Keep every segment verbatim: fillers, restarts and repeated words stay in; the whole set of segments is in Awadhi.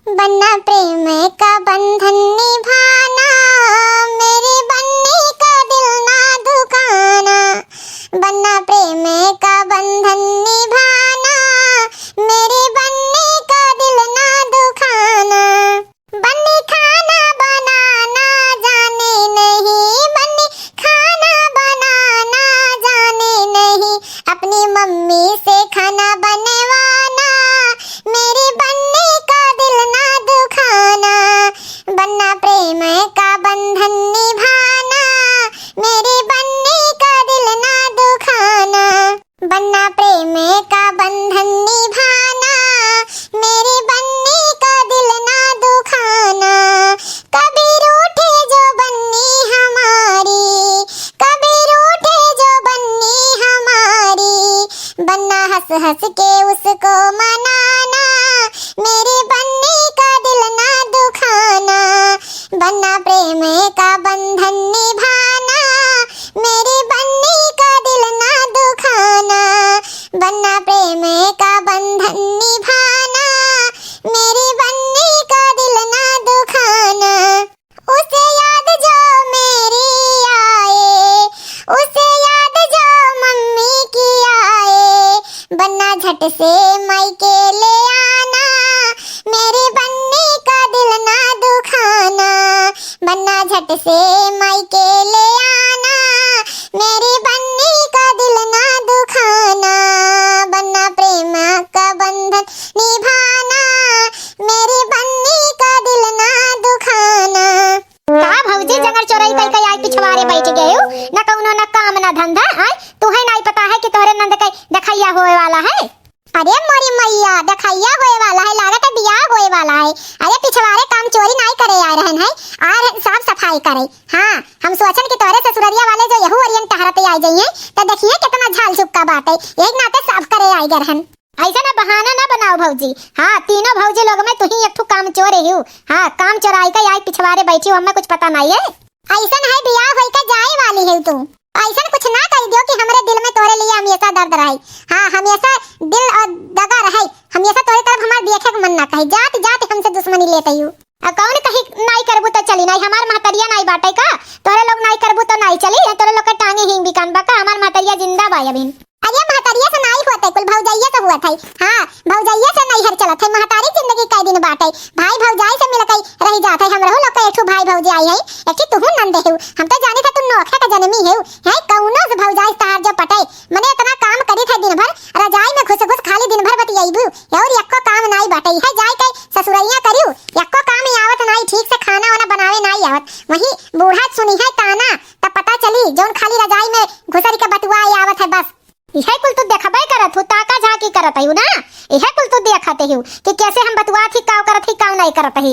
बन्ना प्रेम का बंधन निभाना, मेरी बन्नी का दिल ना दुखाना। बन्ना प्रेम का बंधन निभाना, मेरी बन्नी का दिल ना दुखाना। बन्नी खाना बनाना जाने नहीं, बन्नी खाना बनाना जाने नहीं, अपनी मम्मी से खाना बनवाना, मेरी बन्नी का दिल ना दुखाना। बन्ना प्रेम का बंधन निभाना, मेरी बन्नी का दिल ना दुखाना। बन्ना प्रेम का बंधन निभाना, मेरी बन्नी का दिल ना दुखाना। कभी रूठे जो बन्नी हमारी, कभी रूठे जो बन्नी हमारी, बन्ना हंस हंस के उसको मनाना, मेरी बन्नी का दिल ना दुखाना। बन्ना प्रेम का बंधन निभाना, मेरी बन्नी का दिल ना दुखाना। बन्ना प्रेम का बंधन निभाना, मेरी बन्नी का दिल ना दुखाना। उसे याद जो मेरी आए, उसे याद जो मम्मी की आए, बन्ना झट से मायके ले आना, मेरी बन्नी का दिल ना दुखाना। बन्ना झट से मायके ले आना, मेरी बन्नी का दिल ना दुखाना। बन्ना प्रेम का बंधन निभाना, मेरी बन्नी का दिल ना दुखाना। का भौजी, जंगल चोरई कई कई आई पिछवारे बैठ गए हो, न कौनो न काम न धंधा, आय? तुहे नाई पता है कि तोहरे नंद के देखैया होए वाला है? अरे मोरी मैया, देखैया होए वाला है, लागत है बियाह होए वाला है। अरे पिछवारे काम चोरी नाई करे आए रहन है, आए रहन साफ सफाई करे। हाँ, हम सोचन कि तोहरे ससुररिया वाले जो यहू ओरियन टहरते आ जाइए, तो देखिए कितना झाल चुपका बाटे, यही नाते साफ करे आए गए रहन। ऐसा ना बहाना ना बनाओ भौजी। हाँ, तीनों भौजी लोग में तुही एक ठो काम चोर ही हो। हाँ, काम चोराई के आई पिछवारे बैठी हो, हमें कुछ पता नहीं है। ऐसा है, बियाह होई के जाए वाली है तू, ऐसा कुछ ना कह दियो कि हमरे दिल में तोरे लिए हमेशा दर्द रहे। हाँ, हमेशा दिल और दगा रहे, हमेशा तोरे तरफ हमार देखे के मन ना कहे, जात जात हमसे दुश्मनी लेते हो। आ कौन कही नाई करबू तो चली, नाई हमार महतरिया नाई बाटे का? तोरे लोग नाई करबू तो नाई चली, तोरे लोग के टांगे हिंग बिकान बा का? हमार महतरिया जिंदा बा अभिन। अरे महतरिया से नाई होते, कुल भौजाइया से हुआ था। हाँ, भौजाइया से नैहर चलत है, महतारी जिंदगी कै दिन बाटे। भाई भौजाई से मिलके रह जात है, हमरहू लोग के एक ठो भाई भौजाई है, एक ठो तुहू नंद है। हम तो जानी था तू नोखे का जन्मी है, है कौनो से भौजाई से तहार जो पटे, मने इतना काम करी थे दिन भर, रजाई में घुस घुस खाली दिन भर बतियाईबू, और यक्को काम नाई बाटे, है जाए के ससुरैया करियो, यक्को काम ही आवत नाई, ठीक से खाना वाना बनावे नाई आवत, वही बूढ़ा सुनी है ताना, तब पता चली जौन खाली रजाई में घुसरी के बतुआ आवत है बस। इहे कुल तू देखबे करत हू, ताका झांकी करत हू ना, इहे कुल तू देखत हू कि कैसे हम बतुआत ही, काव करत ही, काव नाई करत ही।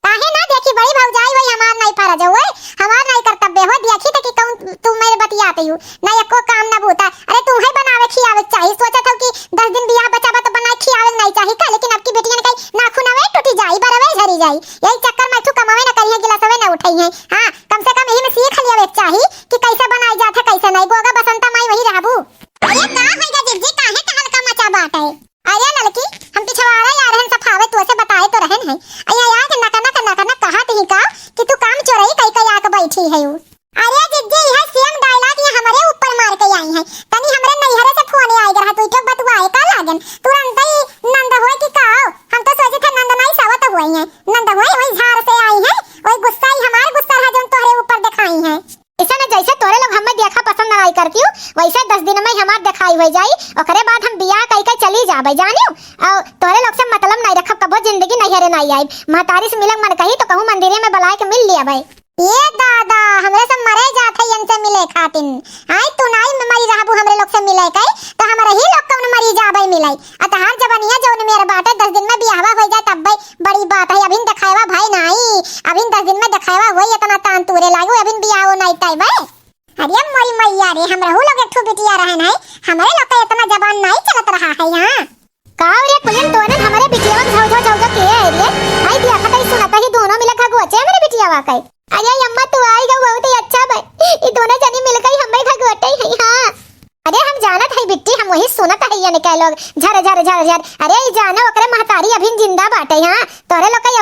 काहे ना देखी, बड़ी भौजाई होई, हमार नाई फरज होई, हमार नाई कर्तव्य हो, देखी त कि कौन तू मेरे बतियात हू, ना एको काम ना बूता। अरे तू है बनावे खियावे के चाही, सोचत हूँ कि दस दिन बियाह बचा बा तो बनाए खियावे के नाई चाही का, लेकिन अब की बेटियन के नाखून अवे टूटी जाई, बरवे झरी जाई, यही चक्कर में तू कमावे ना करिए, गिलासवे ना उठाई है। हाँ, कम से कम यही में सीख लियावे के चाही कि कैसे बनाई जात है, कैसे नाई। गोगा बसंता माई वही रहबू। अरे का होइगा जिज्जी, काहे टहल का मचा बाटे? अरे ललकी, हम पिछवाड़ा आ रहन सफावे तो से बताए तो रहन है। अया यार के नका नका नका नका कहत ही का कि तू काम चोरई कई कई आके बैठी है उ। अरे जिज्जी, यह सेम डायलॉग ये हमरे ऊपर मार के आई है। तनी हमरे नैहरे से फोन आए रहा, तू तो बतुआए का लागन। तुरंत ही नंद होए कि का हो? हम तो सोचे थे नंद नहीं सवत हुए हैं। नंद होए वही झार से आई है, वही गुस्सा ही हमार गुस्सा है जो तोहरे ऊपर दिखाई है। ऐसा न जैसे तोरे लोग हमें देखा पसंद नाई करती हूँ, वैसे दस दिन में हमार दिखाई हो जाई, ओकरे बाद हम बियाह कई के चली जाबे, जानियो। और तोरे लोग से मतलब नाई रखब, कबो जिंदगी नैहरे नाई आइब। महतारी से मिलक मन कही तो कहूँ मंदिरे में बुलाए के मिल लिया भाई। ये दादा, हमरे सब मरे जात है इनसे मिले खातिन। आई तू नाई मरी रहबू हमरे लोग से मिले के, तो हमरे ही लोग कौन मरी जाबे मिले। अतहार जबनिया जौन मेर बाटे, दस दिन में बियाहवा हो जाए तब भाई बड़ी बात है, अभिन देखावा भाई नाई, अभिन दस दिन में देखावा होई, इतना तान तूरे लागू, अभिन बियाहो नाई तय बे। अरे मोरी मैया रे, हमरहू लोग एक ठो बिटिया रहन है, हमरे लोग के इतना जबान नाई चलत रहा है यहाँ। का रे कुलियन तोने हमरे बिटियावा के झौझौ झौझौ के है रे? आई दिया खतई सुनत ही दोनों मिले खगुआ चे हमरे बिटियावा के। अरे अम्मा तू आई गऊ बहुत ही अच्छा भाई, ई दोनों जनी मिल गई हमें खगुअटे है। हाँ। अरे हम जानत है बिट्टी, हम वही सुनत है ये निकल लोग झर झर झर झर। अरे ई जानो ओकरे महतारी अभिन जिंदा बाटे, हाँ, तोरे लोग के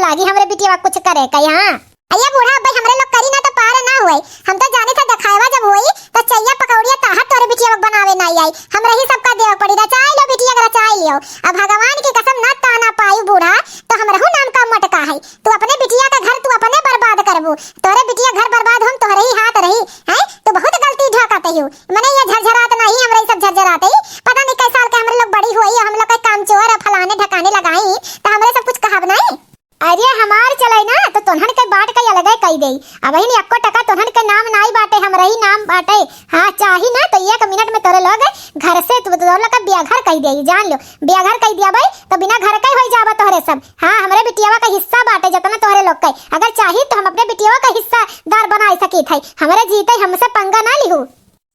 आगे हमरे बिटिया कुछ करे का यहाँ? अये बूढ़ा, अब भाई हमरे लोग करी ना तो पार ना होई। हम तो जानी था देखावा जब होई तो चइया पकौड़िया ताहा तोरे बिटिया बनावे ना आई। हमरे ही सबका देवे पड़ी, रचाई लो बिटिया के रचाई लियो। अब भगवान की कसम ना ताना पाई बूढ़ा, तो हमरहू नाम का मटका है। तू अपने बिटिया का घर तू अपने बर्बाद करबू, तोरे बिटिया घर बर्बाद हम तोहरे ही हाथ रही। हैं, तू बहुत गलती ढाकत ही। मने ये झरझरात नहीं, हमरे सब झरझरात ही। पता नहीं कै साल के हमरे लोग बड़ी होई, हम लोग के काम चोर और फलाने ढकाने लगाई, तो हमरे सब कुछ कहब नहीं। अरे हमार चले ना तो तोहन के बांट के अलगे कई देई। अबहिन एक्को टका तोहन के नाम नाई बाटे, हमरे ही नाम बाटे। हाँ, चाही ना तो एक मिनट में तोरे लोग घर से तू, तोरे लोग का बेघर कई देई, जान लो। बेघर कई दिया भाई तो बिना घर के होई जाबा तोहरे सब। हाँ, हमरे बिटियावा का हिस्सा बाटे जतना तोहरे लोग के। अगर चाही तो हम अपने बिटियावा का हिस्सादार बनाई सकी थे। हमरे जीते हमसे पंगा ना लिहू।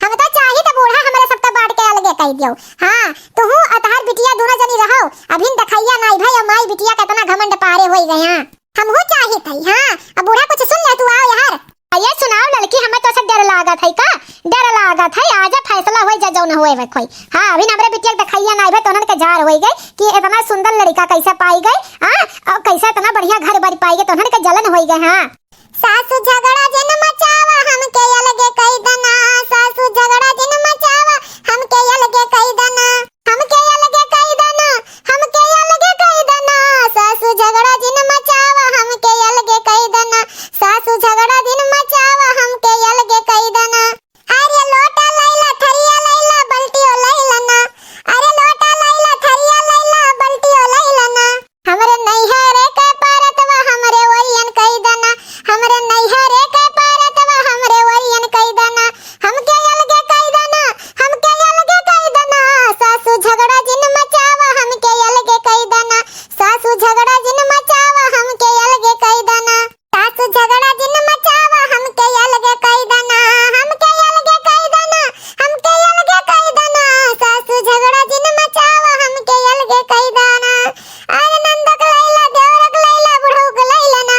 हम तो चाही तो बूढ़ा हमरे सब तो बांट के अलगे कई दियो। हाँ, तुहू और तहार बिटिया दोनों जनी रहो। अभिन देखैया नाई भाई और माई बिटिया कितना घमंड पारे होई गए हैं। हमहू चाही थई। हाँ, अब बूढ़ा कुछ सुन ले तू, आओ यार। अये सुनाओ लड़की, हमें तो से डर लागत है का? डर लागत है, आजा फैसला होई जा जौन होए वे कोई। हाँ, अभिन हमरे बिटिया के देखैया नाई भाई तोहन के जार होई गए कि इतना सुंदर लड़का कैसे पाई गए। हाँ, और कैसे इतना बढ़िया घर बारी पाई गए, तोहन के जलन होई गए। हाँ, सासू झगड़ा जिन मचावा, हमके अलगे कई दना। सासू झगड़ा जिन मचावा, हमके अलगे कई दना। हमके अलगे कई दना, हमके अलगे कई दना। सासू झगड़ा जिन मचावा, हमके अलगे कई दना। सासू झगड़ा जिन मचावा, हमके अलगे कई दना। अरे लोटा लैला, थरिया लैला, बल्टियो लैला ना। अरे लोटा लैला, थरिया लैला, बल्टियो लैला ना। हमरे नैहरे के परतवा हमरे ओरियन कई दना। हमरे नैहरे के परतवा हमरे ओरियन कई दना। हमके अलगे कई दना, हमके अलगे कई दना। सासू झगड़ा जिन मचावा, हमके अलगे कई दना। सासू झगड़ा जिन मचावा, हमके अलगे कई दना। सासू झगड़ा जिन मचावा, हमके अलगे कई दना। हमके अलगे कई दना, हमके अलगे कई दना। सासू झगड़ा जिन मचावा, हमके अलगे कई दना। अरे नंदक लैला, देवरक लैला, बुढ़ऊ के लैला ना।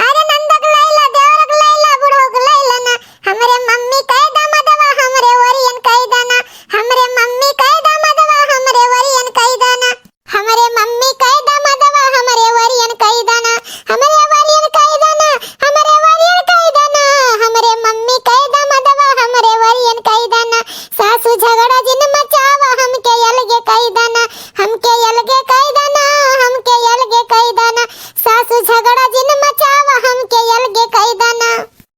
अरे नंदक लैला, देवरक लैला, बुढ़ऊ के लैला ना। हमरे मम्मी कई दमदवा, हमरे ओरियन कई दना। हमरे मम्मी कई दमदवा, हमरे ओरियन कई दना। हमरे मम्मी कई दमदवा, हमरे ओरियन कई दना। हमरे ओरियन कई दना। हमरे ओरियन कई दना। हमरे मम्मी कई दमदवा, हमरे ओरियन कई दना। सासू झगड़ा जिन मचावा, हमके अलगे कई दना। हमके अलगे कई दना। हमके अलगे कई दना। सासू झगड़ा जिन मचावा, हमके अलगे कई दना।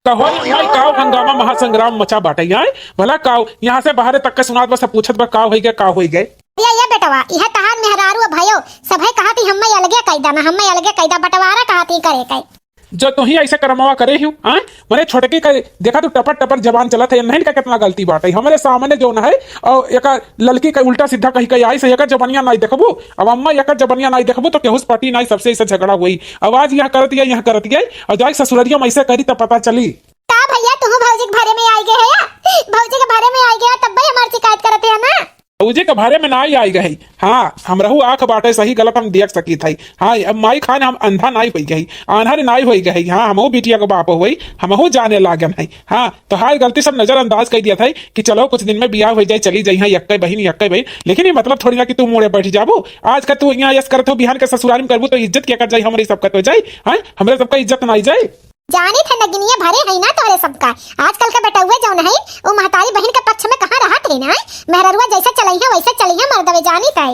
कहो रे भाई, काव हंगामा महासंग्राम मचा बाटे यहाँ? भला काव यहाँ से बाहरे तक के सुनात बा, सब पूछत बा, काव होई गए, काव होई गए? ये, ये बेटवा, यह तहार मेहरारू भयो, सभे कहत ही, "हम्मे अलगे कई दना, हम्मे अलगे कई दा, बंटवारा कहत ही करे के।" जो तू ही ऐसे करमवा करे ही, हाँ? मने छोटकी का देखा तू टपर टपर जबान चलत है, नहीं का कितना गलती बाटे। हमरे सामने जौन है, और एका ललकी का उल्टा सीधा कही के आई से, एकर जबनिया नाई देखबू। अब अम्मा एकर जबनिया नाई देखबू तो केहू से पटी नाई, सबसे ऐसे झगड़ा होई। अब आज यहाँ करत या, यहाँ करत या, और जाए ससुररिया में ऐसे करी तब पता चली। का भैया, तू भौजी के भरे में आई गए है या? भौजी के भरे में आई गया तब भाई हमार शिकायत करत है ना? भौजी के भरे में नाई आई गई। हाँ, हमरहू आँख बाटे, सही गलत हम देख सकी थे। हाँ, अब माई खान हम अंधा नाई होई गई, आन्हर नाई होई गई। हाँ, हमहू बिटिया के बाप होई, हमहू जाने लागन है। हाँ, तोहार गलती सब नजरअंदाज कर दिया था कि चलो कुछ दिन में बियाह हो जाए, चली जाई, हाँ, यक्के बहिन, यक्के बहिन। लेकिन ये मतलब थोड़ी ना कि तू मुड़े बैठ जाबू। आज का तू यहाँ यस करत हो, बिहान के ससुराल में करबू तो इज्जत क्या कर जाई, हमरे सबका तो जाई, हाँ, हमरे सबका इज्जत ना आई जाए। जानी थे नगिनिया भरे है ना तोहरे सबका। आजकल के बेटउए जौन है, वो महतारी बहिन के पक्ष में कहाँ रहत है ना, मेहररुआ जैसे चलई है वैसे चलई है मर्दवे, जानी थे।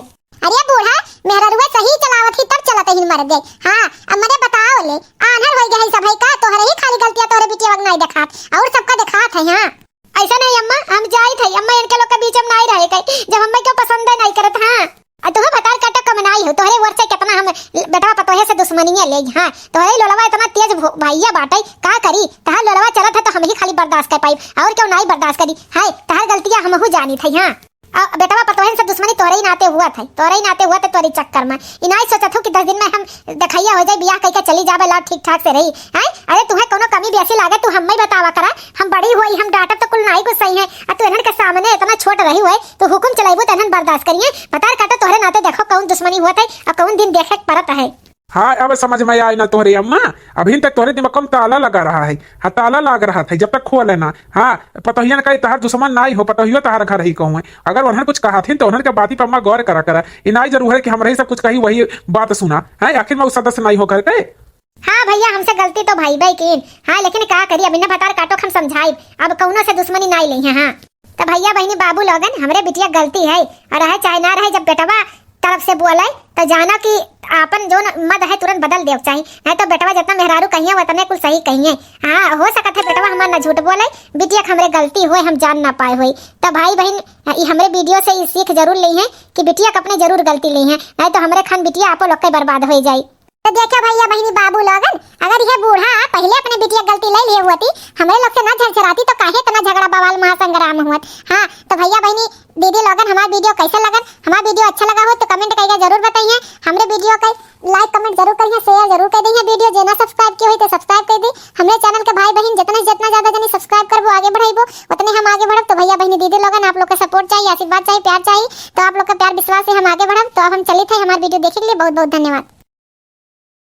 अरे बूढ़ा, मेहररुआ सही चलावत ही तब चलत ही मर्दे। हाँ, अब मने बताओ ले, आन्हर होई गए है सब है का? तोहरे ही खाली गलतियाँ तोहरे बिटिया वग नाई देखात, और सबका देखात है। हाँ, ऐसा नहीं अम्मा, हम जाई थे, अम्मा इनके लोग के बीच में नाई रहे के, जब अम्मा क्यों पसंद है नाई करत। हाँ, आ तोह भतार काटो कम नाई हो, तोहरे ओर से कितना हम बेटवा पतोहे से दुश्मनिया ले। हाँ, तोहरे लोलवा इतना तेज भो-, भैया बाटे, का करी? तहार लोलवा चलत है तो हम ही खाली बर्दाश्त कर पाई, और क्यों नाई बर्दाश्त करी? हाय, तहार गलतियाँ हमहू जानी थे। हाँ, आ बेटवा पतोहन से दुश्मनी तोहरे ही नाते हुआ थे, तोहरे ही नाते हुआ थे, तोहरे चक्कर में। इनाई सोचत हूँ कि दस दिन में हम देखैया हो जाए, बियाह कइके चली जाबे, लाओ ठीक ठाक से रही। हैं? अरे तुम्हें कोनो कमी बेसी लागे तू हम्मे बतावा करा, हम बड़ी हुई, हम डांटब तो कुल नाई गुस्सई हैं। आ तू इन्हन के सामने इतना छोट रही हुए, तू हुकुम चलाइबू तो इन्हन बर्दाश्त करिए। बतार काटो तोहरे नाते देखो कौन दुश्मनी हुआ था और कौन दिन देखे के परत है। हाँ, अब समझ में आई ना तोहरे अम्मा, अभी तक तोहरे दिमाग में ताला लगा रहा है। हाँ, ताला लाग रहा था, जब तक खोले ना। हाँ, पतोहियन का तहार दुश्मन नाई हो, पतोहियो तहार घर ही कहूँ है। अगर उन्हन कुछ कहा थी तो उन्हन के बाती पर अम्मा गौर करा करा। इनाई जरूर है कि हमरा ही सब कुछ कही वही बात सुना। हैं, आखिर में उस सदस्य नाई हो घर के। हाँ भइया, हमसे गलती तो भइबे कीन। हाँ, लेकिन का करी, अब इन्हें भतार काटो हम समझाइब, अब कउनो से दुश्मनी नाहीं लेइहैं। हाँ, तो भइया बहिनी बाबू लोगन, हमरे बिटिया गलती है, और रहे चाहे ना रहे, जब बेटवा तरफ से बोले तो जाना कि आपन जौन मत है तुरंत बदल देव चाही, नहीं तो बेटवा जितना मेहरारू कहिए उतने कुल सही कहिए। हाँ, हो सकत है बेटवा हमार ना झूठ बोले, बिटिया के हमरे गलती होए, हम जान ना पाए होई। तो भाई बहिन, ई हमरे वीडियो से ई सीख जरूर लेइहैं कि बिटिया के अपने जरूर गलती लेइहैं, नहीं तो हमरे खान बिटिया आपो लोग के बर्बाद हो जाई। तो देखो भइया बहिनी बाबू लोगन, अगर यह बूढ़ा पहिले अपने बिटिया गलती ले लिए हुआ थी, हमरे लोग से ना झरझराती तो काहे इतना झगड़ा बवाल महासंग्राम हुआ। हाँ, तो भइया बहिनी दीदी लोगन, हमार वीडियो कैसे लगन? हमार वीडियो अच्छा लगा हो तो कमेंट करके जरूर बताइए, हमरे वीडियो के लाइक कमेंट जरूर करिए, शेयर जरूर कर दीजिए। वीडियो जे ना सब्सक्राइब किए हुई तो सब्सक्राइब कर दी। हमरे चैनल के भाई बहिन जितना से जितना ज्यादा जनी सब्सक्राइब करबो, आगे बढ़ाइबो, उतने हम आगे बढ़ब। तो भइया बहिनी दीदी लोगन, आप लोग का सपोर्ट चाहिए, आशीर्वाद चाहिए, प्यार चाहिए। तो आप लोग का प्यार विश्वास से हम आगे बढ़ब। तो अब हम चलित है हमार वीडियो देखे के लिए, बहुत बहुत धन्यवाद।